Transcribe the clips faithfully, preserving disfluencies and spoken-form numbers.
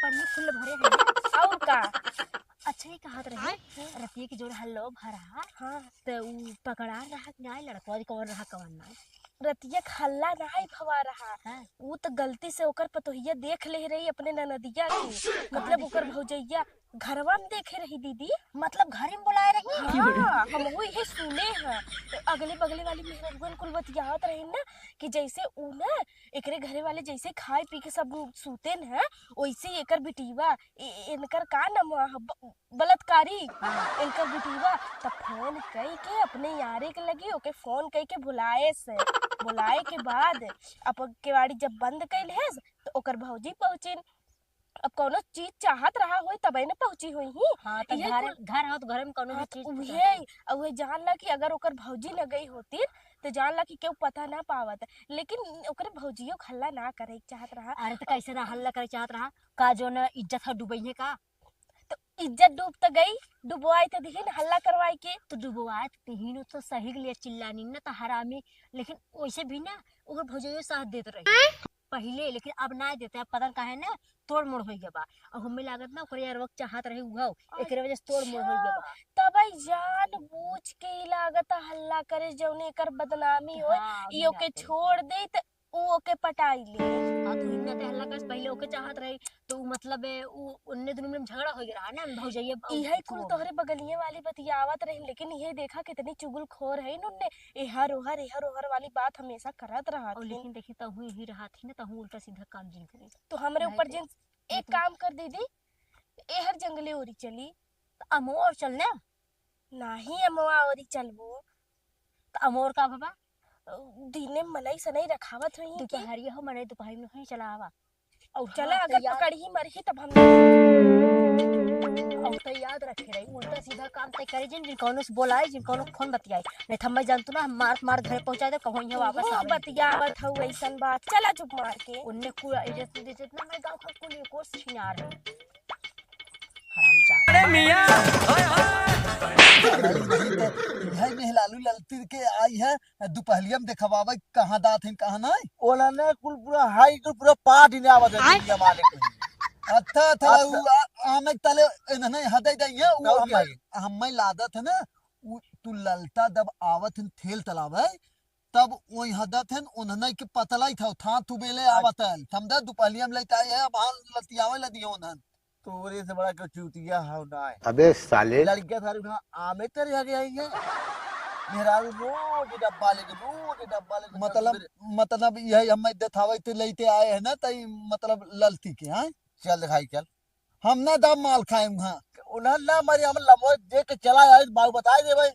पन्नी फुल भरे है। और का? अच्छा, ये कहत रही, हाँ? रतिया के जोन हल्लो भरा, हाँ। त उ पकड़ा रहा कि नाहीं लड़कवा, कौन रहा, कौन नाहीं? रतिया के हल्ला नाहीं भवा रहा। हाँ। उ त गलती से ओकर पतोहिया देख ले रही अपने ननदिया के, मतलब ओकर भौजैया घरवा में देखे रही दीदी। मतलब घर में बुलाए रही? हाँ, हम वो इहे सुने हैं। अगले बगले वाली मेहररुअन कुल बतियावत रही ना कि जैसे उ ना, एकरे घरे वाले जैसे खाए पी के सब सूते न है, वैसे ही एकर बिटिया, ए-, इनकर का नाम है? ब-, बलात्कारी, इनकर बिटिया। तब फोन कई के अपने यारे के लगी, ओके फोन कई के बुलाए से, बुलाए के बाद अब केवाड़ी जब बंद कैल है, तो ओकर भौजी पहुँचिन। अब कौनो चीज चाहत रहा होई, तबे न पहुँची होई ही। हाँ, तो इहे घर, कुल घर हो तो घर में कौनो भी हाँ, तो चीज उहे, चाहत। और उहे जान ला कि अगर ओकर भौजी न गई होती, तो जान ला कि केहू पता ना पावत। लेकिन ओकरे भौजियो हल्ला ना करे के चाहत रहा। अरे, तो कैसे ना हल्ला करे चाहत रहा? का जो न इज्जत है डूबई है का? तो इज्जत डूब तो गई, डुबवाए तो दिहिन हल्ला करवाए के। तो डुबवाए तो दिहिन, तो सही के लिए चिल्लानी ना तो हरामी। लेकिन वैसे भी ना ओकर भौजइयो साथ देत रही पहिले, लेकिन अब ना देते, अब पता न काहे ना तोड़ मोड़ हो गया बा। अब हमें लागत ना ओकरे यारवा के चाहत रहे उहो, अच्छा। एकरे वजह से तोड़ मोड़ हो गया बा। तबई जान बूझ के ई लागत हल्ला करे, जौने एकर बदनामी होए, हाँ, ई ओके छोड़ दे, त उ ओके पटाई ले। हाँ, तो हिन्ना ते हल्ला कर, पहिले ओके चाहत रही, तो उ मतलब, ए, उ उन्ने दुनू में झगड़ा हो गया रहा ना, भौजइया, इहे कुल तोहरे बगलिए वाली बतियावत रही, लेकिन इहे देखा कितनी चुगलखोर है उन्ने, एहर ओहर, एहर ओहर वाली बात हमेशा करत रहत और ही। लेकिन देखी, तहूँ यही रहत ही ना, तहूँ उल्टा सीधा काम जिन करे। तो हमरे ऊपर जिन, एक काम कर दीदी, एहर जंगले ओरी चली। तो अमोर चल ना। नाही अमवा ओरी चलबो। त अमोर का बाबा? दिने मनई सनई रखावत होई कि? दुपहरिया हो, मनई दुपहरी में कहीं चला आवा। और चला, हाँ, अगर तो याद पकड़ही मरही तब हम। और तो याद रखे रही, उल्टा सीधा काम तय करे जिन, जिन कौनो से बोलाए, जिन कौनो फोन बतियाए। नहीं तो मैं जानतू ना, हम मार मार घरे पहुंचा दे, कहूँ यहाँ वापस आवे। बतियावत हऊ ऐसन बात, चला चुप मार के। उनने कुल इज्जत दे, जितना मैं गाँव का कुल एक और छिनार है। हरामजादा। अरे मियाँ, ओए, ओए। भाई मेहलालू ललती के आई है, दुपहलिया में देखवावे कहाँ दात है, कहाँ नाई। ओला ने कुल पूरा हाई कुल पूरा पार्टी ने आवाज है, आय। दुनिया वाले को। अच्छा, अच्छा, अच्छा। उ आ-, आमे के तले इन्हने हदे दइए, उ और हम, क्या है? हम लादत है ना, उ तू ललता दब आवत है, थेल तलावे, तब ओई हदत हन, उन्हने के पतलाई था, था तू बेले आवत हल। समझा, दुपहलिया में लेते आए हैं, अब हाल लतियावे ला दियो उन्हन। तोरे से बड़ा क्यों चूतिया हव ना है। अबे साले। लड़किया थारे उठा आमे तेरे आगे आई है। मेहरारू रोज डब्बा लेके, रोज डब्बा लेके मतलब, चल फिर। मतलब यही हमें देखावे ते लेते आए हैं ना, तई मतलब ललती के, हाँ? चल दिखाई चल। हम ना दाब माल खाए वहाँ। उन्हें ना मारी, हम लमोज दे के चला आए, बाबू बताए दे भाई।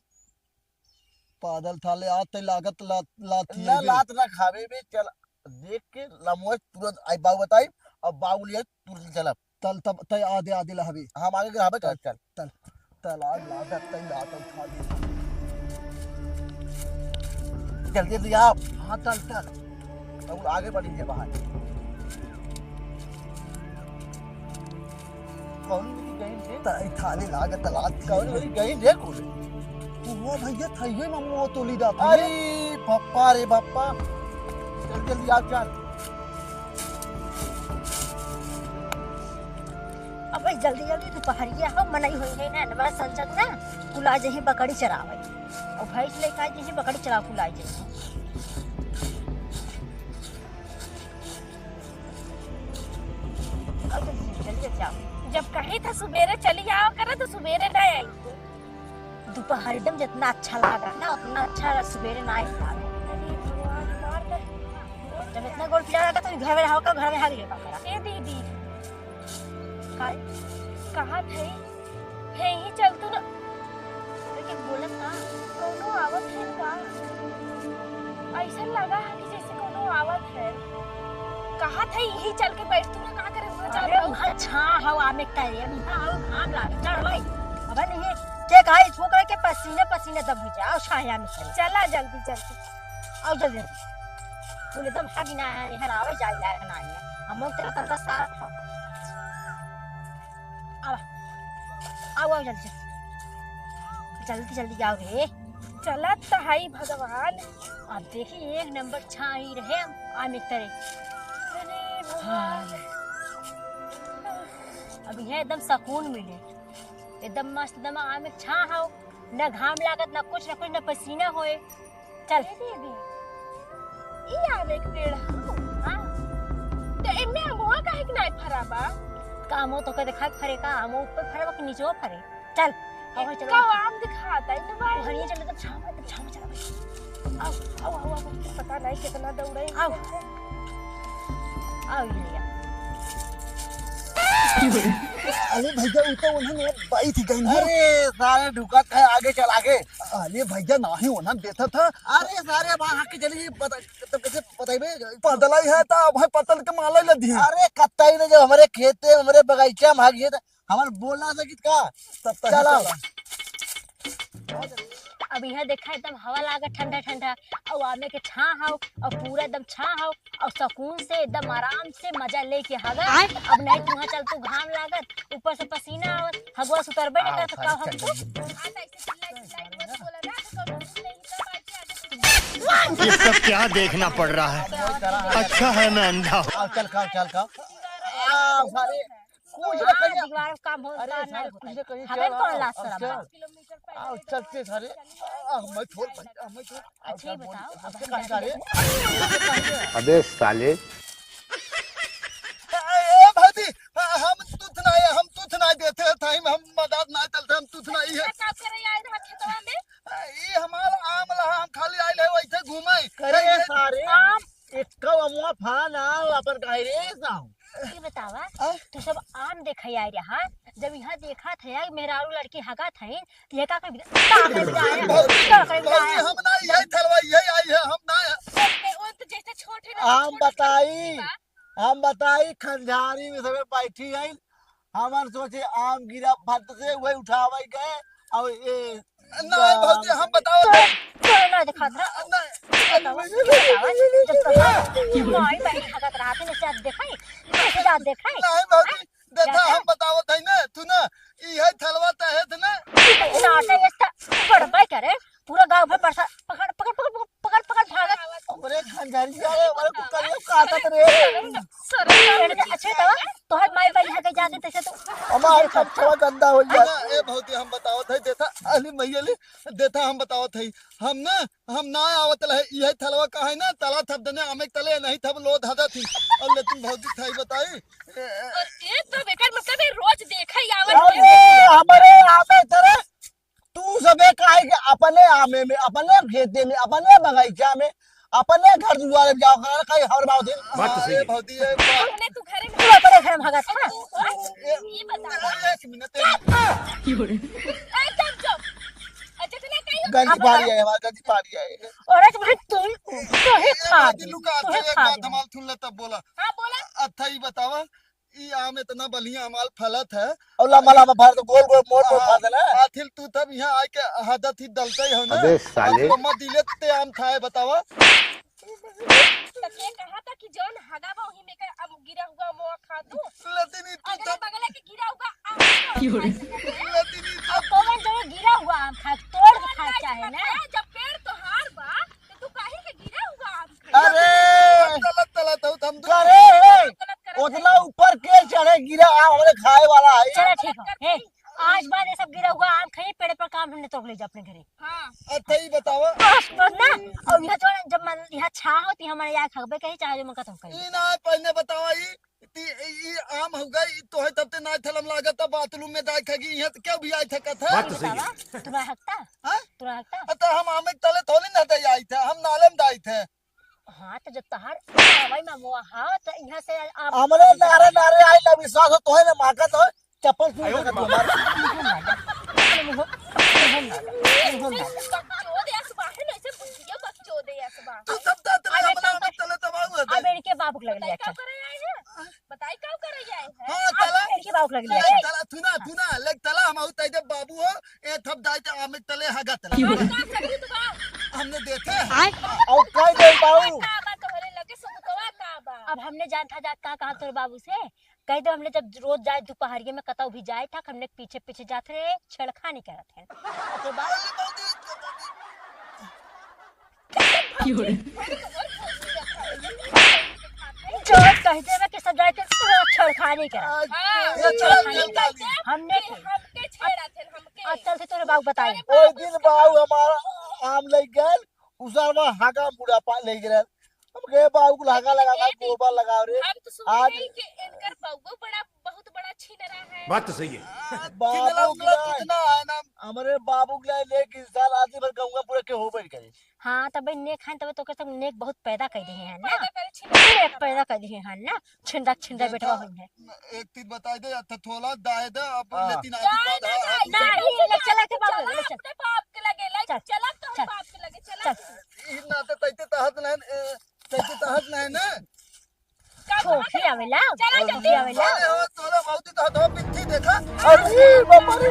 पादल थाले आते लागत लात, लात ना, लात ना खावे बे, चल देख के लमोज तुरंत आई, बाबू बताई, अब बाबू लिए तुरंत चलब। तल तब तय आधे आधे लहबे। हम आगे के रहबे, चल, चल। तल, तल आग लागत तय लात उठा दे। जल्दी, जल्दी आओ। हाँ, तल, तल। अब आगे बढ़ी के बाहर। कौन मेरी गई रे? ताई थाली लागत लात कौन मेरी गई रे कुल? वो भैया थाइये में मुँह तोली जात है। अरे बप्पा रे बप्पा। जल्दी, जल्दी आओ, चल। अब भाई जल्दी, जल्दी दोपहरिया हो, मनई होई है ना, नवा संजत ना, कुला जही बकरी चरावे। और भैंस लेके आई जही बकरी चरा कुला जही। अब जल्दी, जल्दी जाओ। जब कही था सुबेरे चली आओ करे तो सुबेरे ना आई। दोपहर एकदम जितना अच्छा लगा ना, उतना अच्छा सुबेरे ना आई। अरे भगवान, हमार तो जब इतना गोड़ पिरा लगा तो घर में रहो, घर में हावी लेकर करा। ए दीदी, का? कहाँ थे? हे ही चल तू ना। लेकिन बोलत का? कौनो आवत है का? ऐसा लगा है कि जैसे कौनो आवत है। कहा था यही चल के बैठ तू ना, कहाँ करे हुआ जा अरे रहा हूँ? वहाँ छाँ हवा में करे, वहाँ हवा घाम लागे, चढ़ भाई। अब नहीं, के कहा इसको कहे के पसीने पसीने दब हो जाओ, छाया में चल। चला जल्दी जल्दी। आओ जल्दी। बोले दम हागी ना है, हरावे जाए लायक ना है। हम लोग तेरा तंदर साफ है। आओ, आओ, आओ, जल्दी, जल्दी, जल्दी, जल्दी आओ रे। चलत त हई भगवान। अब देखी, एक नंबर छाही रहे हम, आम एक तरह। अरे भगवान। हाँ। अब यहाँ एकदम सुकून मिले, एकदम मस्त, एकदम आम एक छाँह हो, न घाम लागत, न कुछ, न कुछ, न पसीना होए। चल। ए दीदी, ई आम एक पेड़ हौ? हाँ। तो एमे अमवा काहे के नाय फरा बा? का अमवा तोके देखाई फरे का? अमवा ऊपर फरे बा कि नीचवा फरे? चल, अब चलो। का आम दिखाता है ना भाई? वहाँ नहीं चलो, तो छाँव में, तो छाँव में चलो भाई। आओ, आओ, आओ, आओ। पता नहीं कितना दौड़े। आओ। आओ, ये ले आओ। अरे भैया, वो तो उन्हें बाई थी गई है। अरे सारे ढुकत है, आगे चल, आगे। अरे भैया, नाही होना देता था। अरे सारे, अब आके चलिए, बता, तब कैसे बताइबे? पतला ही है, तो अब है पतल के माला ही लदी है। अरे कत्ता ही नहीं, जब हमारे खेते, हमारे बगीचा में भाग गए, तो हमारे बोलना से कित का? तब तो चलो। चला। अब यह देखा, एकदम हवा लागत ठंडा ठंडा, और आमे के छाँह हो, और पूरा एकदम छाँह हो, और सुकून से एकदम आराम से मजा लेके हगा। आय। अब नहीं तुहाँ चल तू घाम लागत, ऊपर से पसीना आवत, हगवा से उतरबे नहीं आओ, करत, का सारे हम चल तू? जल्दी। ये सब क्या देखना पड़ रहा है? अच्छा है मैं अंधा हूँ। आओ, चल खाओ, चल खाओ। आओ, सारे, कुछ ना हाँ, कहिए। दीवार काम हो, अरे, काम सारे, नहीं कुछ होता ना है। कहिए, हमें चल, कौन आओ, लाज आओ, शर्म चल। है? आओ, चलते सारे। आ, मैं छोड़, आ, मैं छोड़। अच्छा, ये बताओ, अब हम कहाँ जा रहे हैं? अबे साले। ए, ए, भौजी, हम तुथ ना आए, हम तुथ ना देते हैं, time हम मदद ना चलते, हम तुथ ना ही है। का करे आए रहा खेतवा में? ई हमार आम लहा, हम खाली आइल है वैसे घूमे। करे ए, ए, सारे, आम? एक अमवा फा ना, अपन काहे रे साहू? ये बतावा, आ? तू सब आम देखे आए रहा, जब यहाँ देखा था यार, मेहरारू लड़की हगा था, तो ये का कर, का कर रहा है? भौजी, का कर रहा भौजी, है? हम ना, यही थलवा, यही आई है, हम ना। वो तो जैसे छोटे ना, आम छोटे बताई, बा। हम बताई, खंजारी में सबे बैठी आई, हमार सोचे आम गिरा फट से, वही उठावे गए, और ये नहीं, भौजी, हम बताओ तो, तो। तो ना दिखा था। नहीं। बतावा, बतावा, जब कहा, माई बहन हगत रहा थे, ना जात देखाई, ना जात देखाई। नहीं, भौजी, देखा, हम बतावत है ना, तू ना, ई है थलवा त है त ना। नाटा ये ता बड़बे करे, पूरा गांव भर बरसा, पकड़, पकड़, पकड़, पकड़, पकड़, पकड़ भागत। अरे खंजारी जा रे, अरे कुकर ये काटत रे। सरम, सरम। अच्छा, तो तोहर माई बहन हगे जाते तैसे तो हमार खर्चवा गंदा हो जाए। ना, ए भौजी, हम बतावत है, देथा, अली मैया ली, देथा, हम बतावत है, हम ना, हम ना आवत रहे, इहे थलवा का है ना, तला थप देने, आमे के तले नहीं थप लो धादा थी। और लेकिन भौजी थाई बताई। ए, ए, और ये तो बेकार, मतलब, ये रोज देखा ही आवत अरे, है। हमारे आमे तरे, तू सबे काहे के अपने आमे में, अपने खेते में, अपने बगीचा में, अपने घर दुआरे में जाओ, कहाँ कहीं हर बात है। बात तो सही अरे है। भौजी, ये बात हमने तू घरे में तू अपने घर में भागत है। तू, ये बता। एक मिनट, एक मिनट। ए, चुप, चुप। ए, जितना कहीं गंज अब पारी है, हमारा गंज पारी है। अरे तो भाई, तू, तू ही ए, खा भौजी, दे, लुका, तू ही अच्छा, एक खा बात दे। हमार सुन ले तब बोला। हाँ, बोला। अच्छा, ये बतावा, ई आम इतना बढ़िया हमार फलत है। और लंबा लंबा फल तो गोल गोल मोड़ मोड़ हाँ, फल है ना। आखिर तू तब यहाँ आके हादत ही डलते हो ना। अबे साले। आज मम्मा दिले ते आम खाए बतावा। तो के कहा था कि जौन हगा बा वही में के अब गिरा हुआ मोआ खा तू? लेकिन ई तू अगले तब बगले के गिरा हुआ आम को क्यों रे? खाई सकते हैं। लेकिन ई अब तब कौन जो गिरा हुआ आम खाए, तोड़ के खाए चाहे ना। जब पेड़ तोहार बा, तो तू काहे के गिरा हुआ आम खाई? अरे! गलत, गलत हो, हम तो अरे, ए, गलत करत उतना है। ऊपर के चढ़े गिरा आम हमरे खाए वाला है। चलो ठीक है। हे, आज बाद ये सब गिरा हुआ आम खाई, पेड़ पर काम हमने तोड़ ले जा अपने घरे। हाँ। अच्छा, ये बतावा। आज बाद ना, और यहाँ जो जब मन यहाँ छा होती हमारे यहाँ खगबे कही, चाहे जो मन का तुम कही। ई ना, पहले बतावा, ई ती, ई आम हो गई, ई तोहे तब ते ना थलम लागत, तब बाथरूम में जाए खगी, यहाँ तो क्यों भी आए थे कथा? बात तो सही है। बतावा, तुम्हारा हकता? हाँ? तुम्हारा हकता? अ, तो हम आमे के तले थोड़ी ना दे आई थे, हम नाले में दाई थे। हाँ, तो जब तहार हवाई में मुआ, हाँ, तो यहाँ से आप हमरे नारे, नारे आई ना विश्वास हो, तोहे ना मारता तो चप्पल सुन आयो सकत रे हो मार। बकचोद यस बा, है ना, ऐसे बुझियो बकचोद यस बा। तू सब तो अरे, अरे, तब अरे, तले तबाह हुआ था। अब इनके बाबू के लगले बताई अच्छा। का करे आए हैं? बताई का करे आए हैं? हाँ, अब तला। इनके बाबू के लगले ए, अच्छा। तला, तू ना, तू ना, लेक तला हम आऊ तै जब बाबू हो, ए थप दाई ते आमे तले हगा तला। क्यों? का सबूत बा? हमने देखे हैं। आय। और कह दे बाबू। का बा तोहरे लगे सबूतवा का बा? अब हमने जान था जात का कहा तोर बाबू से? कह दो, हमने जब रोज जाए दोपहरिये में कतौ भी जाए था, हमने पीछे पीछे जात रहे, छेड़खानी करत हैं। ओके बाद क्यों रे? चोर कह देबे कि सब जाए के छेड़खानी करे। हाँ, ये छेड़खानी करे। हमने कि के। हमके छेड़ा थे, हमके। आज चल से तोरे बाबू बताई। तोरे बाबू दिन से बाबू हमारा आम ले गए, उसरवा हागा मुड़ा पा ले गए। हम गए बाबू को हागा लगा, ए, गोबर लगा रे। हम तो सुने आज हैं कि इनकर बाबू बड़ा, बहुत बड़ा छीनरा है। बात तो सही है। हाँ, बाबू छीनरा उनरा कितना है ना। हमरे बाबू के लिए लेके इस साल आदमी भर गौवा पूरा के हो बैठ करे। हाँ, तबे नेक हन, तबे तोके सब नेक बहुत पैदा कर दिए हैं ना। पैदा करे छी। नेक पैदा कर दिए हैं ना, छिंदा छिंदा देखा, बेटवा हुई है। एक चीज बताई दे, अच्छा थोला दाए दे, अब हाँ। लेकिन आगे दाए पौधा दे, है, दाए दे, चला के बाबू, चला ले चल। अपने बाप के लगे, ले चल। चला तो चल। बाप के लगे, चला। चल। ई ना तो तैते तहत नहीं, ए, तैते तहत नहीं ना। का छोटी आवेला, चला छोटी जल्दी। आवेला। अरे हो, तोरा भौजी तो हथवा पिट्ठी देखा। अरे बाप रे।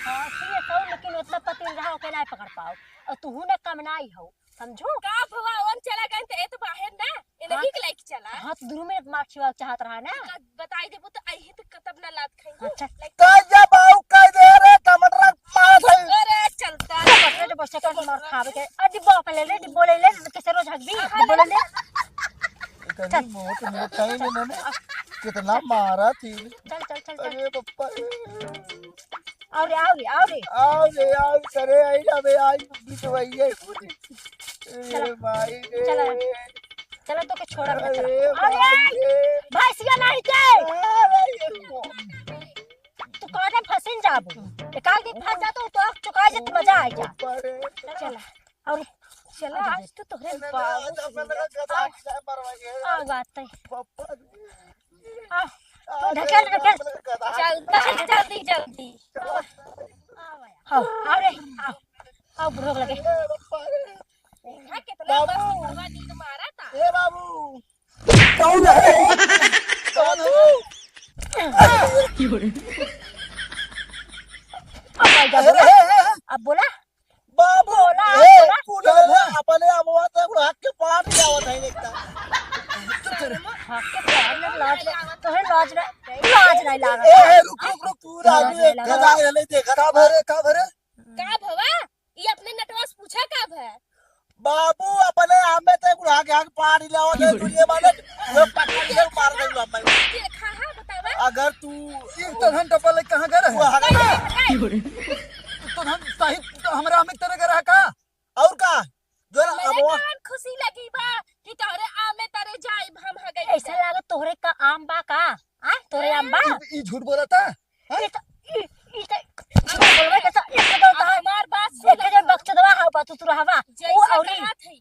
हाँ, ठीक है, लेकिन उतना पतिन रहा, ओके ना पकड़ पाओ। और तू ना कम ना ही हो, समझो? का भवा, ओन चला गए तो ए तो बाहर ना, ए हाँ। नहीं के लेके चला। हाँ, तो दोनों में मार छिवा चाहत रहा ना। का बताई देबो तो अही तो कतब ना लात खाई। अच्छा। कह जा बाऊ, कह दे रे, टमाटर मारत है। अरे चलता। टमाटर जो बच्चा का मार खावे के। आ डिब्बा पे ले ले, डिब्बो ले ले, कैसे रोज हगबी? हाँ, डिब्बो ले ले। इतनी चल। मोट मोट है इन्होंने। कितना मारा थी। चल, चल, चल, चल। अरे पप्पा रे। आओ रे, आओ रे, आओ रे। आओ रे, आओ करे, आई ना बे, आई बीच वही है। चला। ए भाई रे। चला। चला तो के छोड़ा बे, चला। अरे अरे, भाई रे। भैंसिया नहीं के। अरे ये तू कहाँ फंसिन जाबू? एकाध दिन फंस जा तो, तो चुका जे मजा आ जा। पप्पा रे। चला। और चला, आज तो तोहरे बाबू से आ, आ बात है। पप्पा रे। आ, आ, ढकेल, ढकेल। चलता है, जल्दी, जल्दी। आओ, आओ रे, आओ। आओ, बुढ़ो लगे। देखा, कितना बाबू। मस्त बुढ़वा नींद मारा था। ए बाबू। कौन है? कौन है? अब बोला, अरे, अब बोला। बाबू, बोला, ए, बोला। तू ना अपने अमवा तक हाथ के पार नहीं आवत है देखता। हाथ के पार में लाज नहीं, तोहे लाज नहीं, लाज नहीं लागत। ए, ए, रुक, रुक, रुक, तू लाज राजू नहीं एक लागत। गधा है, नहीं देखा। का भरे, का भरे? का भवा? ये अपने नटवा से पूछा का भवा? बाबू, अपने आमे ते गुड़ा के आगे पार ही लावा दे, दुनिया माने, वो पकड़ के मार दे लम्बा। देखा है, बतावा। अगर तू एक तो घंटा पहले कहाँ गए रहे? वो हगा नहीं। तो हम सही, तो हमरा आमे तेरे गए रहा का? और का? जो ना, हमें अब वो कौन खुशी लगी बा कि तोहरे आमे तरे जाइब हम हगई ऐसा तरे। लागत तोहरे का आम बा का? आ, तोहरे आम बा? ई, ई झूठ बोला था? हाँ? ई त, ई, ई त, झूठ बोलबे के सा, एक तो अब तोहार, हमार बात सुन एक तो लो। बकचोदवा हवा, तू, तू रहवा। जैसे वो औरी कहत है,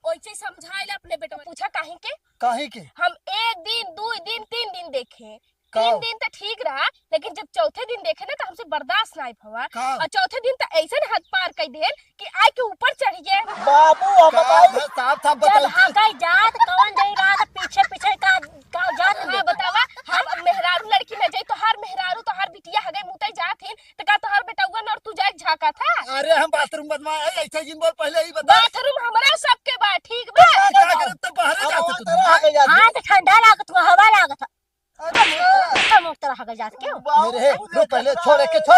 ओइसे समझाइल अपने बेटवा। पूछा काहे के? काहे के? हम एक दिन, दो दिन, तीन दिन देखे। का? तीन दिन त ठीक रहा, लेकिन जब चौथे दिन देखे ना, त हमसे बर्दाश्त नाई भवा। का? और चौथे दिन त ऐसन हद पार कई देन कि आए के ऊपर चढ़ गए। बाबू, हम का बताई। है? साफ, साफ जब बताई। हाँ, कई जात, कौन जाई रात, पीछे, पीछे का, का जात हाँ, में? बतावा, हम अब मेहरारू लड़की न जाई, तोहार मेहरारू, तोहार बिटिया हगे मुतई जात हिन, त का तोहार बेटउआ न और तू जाए झाका था? अरे, हम बाथरूम बनवा, ऐसे जिन बोल, पहले ही बता। बाथरूम हमरा सबके बा, ठीक बा? का करत त बाहरे जात तू? हाँ, त ठंडा लागत, हवा लागत। अच्छा। कम उतर हगल जात क्यों? मेरे, हे, रुक, पहले छोड़, एके छोड़।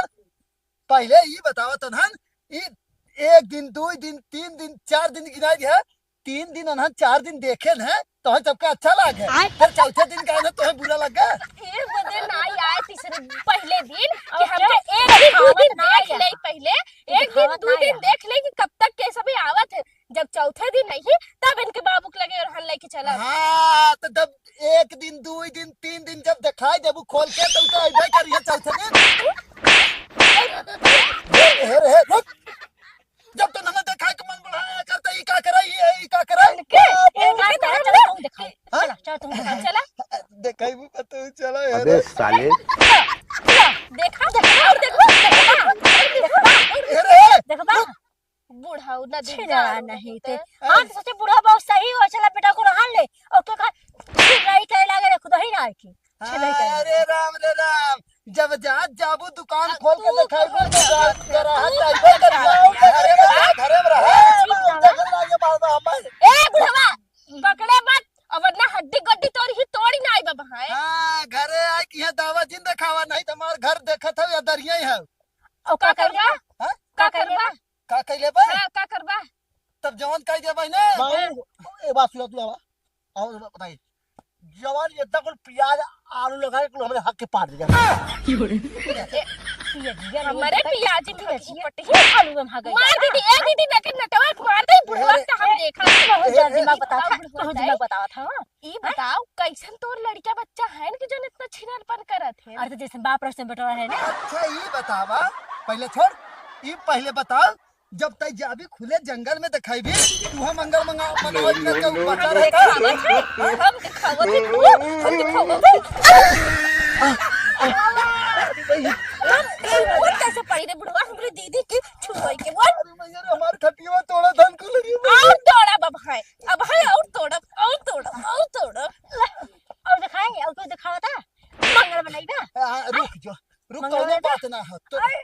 पहले ई बतावा तनहन, ई एक दिन, दो दिन, तीन दिन, चार दिन गिनाई दिया। तीन दिन अनहन चार दिन देखे न, तोहे सबका अच्छा लागे। आय। फिर चौथे दिन का ना तोहे बुरा लगे। ये बदे ना आए तीसरे पहले दिन कि और हमके क्या? एक दिन, दो दिन दिखावत ना देख आया। ले पहले, एक दिन, दिखावत दो ना दिन आया। देख ले कि कब तक के सभी आवत है। जब चौथे दिन नहीं, तब इनके बाबू के लगे और हल लेके चला। हाँ, तो जब एक दिन, दो दिन, तीन दिन जब दिखाई देबू खोल के, तो, तो अइबे करिए चौथे दिन। हे रे, हे, रुक। जब तो नना दिखाई के मन बढ़ाया करता, ई का करे, ई, ई का करे? के? ए, इनके ना, चला, तुम दिखाओ। हाँ? चला, चला, तुम दिखाओ। चला। दिखाई भी पता चला, अबे साले। देखा, देखा, और देखा, देखा, देखा, हे रे, देखा। बुढ़ऊ ना छिनरा दिमाग नहीं ते। हाँ, तो सोचे बुढ़ा बहुत सही हो, चला बेटा को रहन ले। और तो का छिनराई करे लागे रे, खुद ही ना आए की। छिनराई करे। अरे राम रे राम, जब जात जाबू दुकान अब खोल के तू दिखाई तो दे, तो जात तू करा है, तो जाइबे कर जाओ, घरे में रहा, घरे में रहा। ए, ठीक बा। जगह लागे मारबा हमारे। ए बुढ़वा, पकड़े मत, अब वरना हड्डी गड्डी तोड़ ही तोड़ी ना आइबा बहाए। हाँ, घरे आए कि यहाँ दावा जिन देखावा, नहीं तो हमार घर देखत हो या दरिया ही है। और का का करबा? हाँ? का का करबा? का कइले बा? हाँ, का करबा? तब जवन कह दे बहिने। भाई, जवान इतना कुल प्याज आलू लगा के कुल हमरे हक के पार दिया। ए, पियजिया नहीं हमारे पता, पियाजी में पियजिया। पटही आलू में भाग गई। मार दीदी, ए दीदी, लेकिन नटवा मार दे, बुढ़वा अरे, का हम देखा। बहुत ए, ज्यादा ए, दिमाग बतावा था, बहुत दिमाग बतावा था, हाँ। ई बताओ, कैसन तोर लड़का बच्चा है कि जन इतना छिनरपन करत है? अरे, तो जैसे बाप रहे, वैसे बेटवा है ना। अच्छा, ई बतावा, पहले छोड़, ई पहले बताओ, जब तई जाबी खुले जंगल में देखाईबी, तू हम मंगल मंगा, मंगल में के बता रहता। देखावत है, हम देखावत है, हम देखावत है। हम, ए, वो कैसे पड़ी रे बुढ़वा, हमरे दीदी की छुआई के बोल। अरे भैया रे, हमार खटिया तोड़ा धन को लगी। और तोड़ा अब है, अब है, और तोड़ा, और तोड़ा, और तोड़ा। और दिखाएंगे, और कुछ दिखावा था? मंगल बनाई बा? आ, रुक जो, रुक, मंगल कौनो बनाई बा? बात ना हो। तो अरे,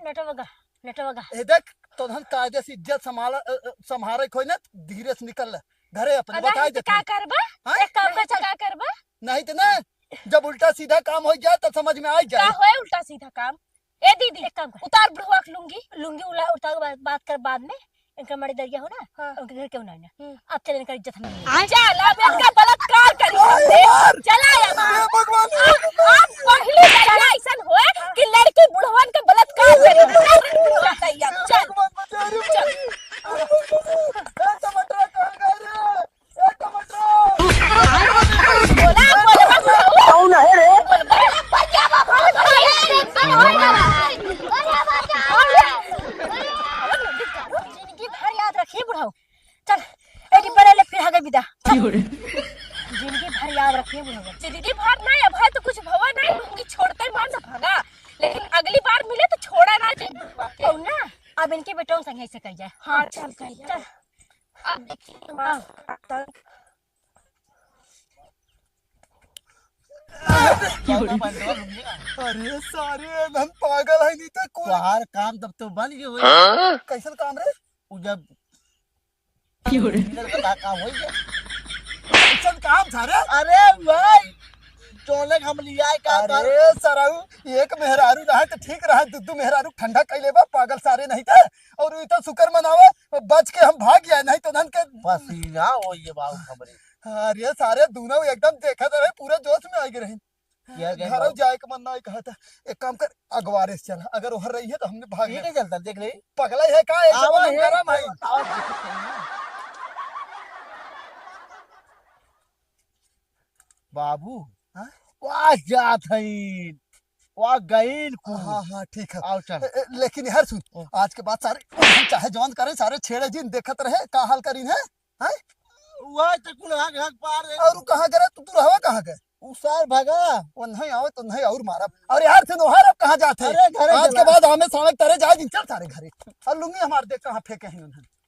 नटवा गा, नटवा गा। ए देख, तो धन कायदे से इज्जत संभाला, अ, अ, संभारे खोई ना, धीरे से निकल ले। घरे अपने अगर बताई है तो देते। का करबा? हाँ? एक काम कर, का करबा? नहीं तो ना, जब उल्टा सीधा काम हो जाए, तब समझ में आ का जाए। होए उल्टा सीधा काम? ए दीदी, एक काम कर। उतार बुढ़वा के लुंगी। लुंगी उला-, उतार के बात, बात कर बाद में। इनका मड़ी दरिया हो ना, हाँ। उनके घर क्यों ना आना? हम्म। अब चल इनका इज्जत हम लेंगे। चल, अब इनका बलात्कार करी हमने। यार। चला अब। हे भगवान। अब, अब पहली दरिया ऐसन होए कि लड़की बुढ़वन का बलात्कार करी। बुढ़वा दरिया। चल। भगवान बचा रे। चल। ए, टमाटर कहाँ गए रे? ए, टमाटर। बोला, बोला, बोला। कौन है रे? बोला, बोला। जिंदगी भर याद रखिए बुढ़ऊ। चल, एडी पर ले फिर हगे विदा। चल। जिंदगी भर याद रखिए बुढ़ऊ। जिंदगी भर नहीं, अब है तो कुछ भवा नहीं, लुंगी छोड़ते मन से भागा। लेकिन अगली बार मिले तो छोड़ा ना जी। और ना, अब इनके बेटों संगे ऐसे कह जाए। हाँ, चल कह जाए। चल। अब देखिए, हाँ। अरे सारे, हम पागल है नहीं तो कोई। तोहार काम तब तो बन गए होई। हाँ? कैसन काम रे? उ जब क्यों रे? इधर का काम होई गया। कैसन काम सारे? अरे भाई, जोने हम लिया है का अरे सरऊ, एक मेहरारू रहे तो ठीक रहे, दू दू मेहरारू ठंडा कैले बा, पागल सारे नहीं थे। और उ तो शुक्र मनावे, बच के हम भाग गए, नहीं तो धन के पसीना हो ये बाबू हमरे। अरे सारे दोनों एकदम देखत रहे, पूरा जोश में आ गए रहे। क्या क्या घरों बाबू? जाए के मन ना कहा था। एक काम कर, अगवारे से चला, अगर वहर रही है तो हमने भाग ये ले। नहीं चलता, देख ले। पगला है का, एक आवा तो है, गरम है। आवा, आवा, देखो सही है। बाबू, हाँ? वाह जात है, वाह गईन कुल। हाँ, हाँ, ठीक है। आओ चल। ए, ए, लेकिन यार सुन, हाँ। आज के बाद सारे चाहे जवान करे, सारे छेड़े जिन देखत रहे, का हाल करीन है? हैं? वह तो कुल हक, हक पार है। और उ कहाँ गए? तू, तू रहवा कहाँ गए? उ सार भगा। वो नहीं आवे तो नहीं और मारब। और यार से नोहर अब कहाँ जात है? अरे घरे आज के चला। बाद आमे सामने तरे जाए दिन, चल सारे घरे। और लुंगी हमार देख कहाँ फेंके हैं उन्होंने।